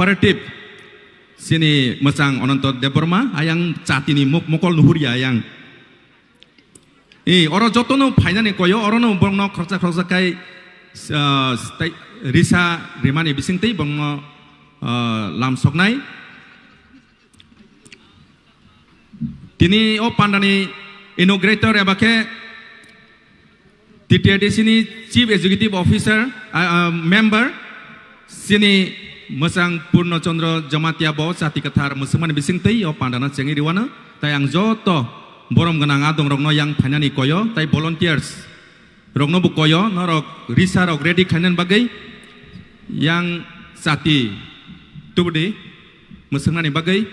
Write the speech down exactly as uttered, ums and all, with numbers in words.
cooperative, chini mwchang Ananto Debbarma, ayang chatini mok-, mokol nuhurya ayang. I, oro jotono phainani koyo, orono borokno khoroksa khoroksa khai, ah, tei risa rimani bisingtwi borokno, ah, lam soknai. Tini o pandani inaugurator eba khe T T A D C ni Chief Executive Officer, ah, ah, member, chini mwchang Purno Chandra Jamatia bo chati kwthar mwswkmani bisingtwi o pandano chengwi riwano. Tai ang joto borom gwnang adongrokno yang phainani koyo, tai volunteers rokno bo koyo, norok risa rok ready khainani bagwi, yang chati tubudi mwswknani bagwi.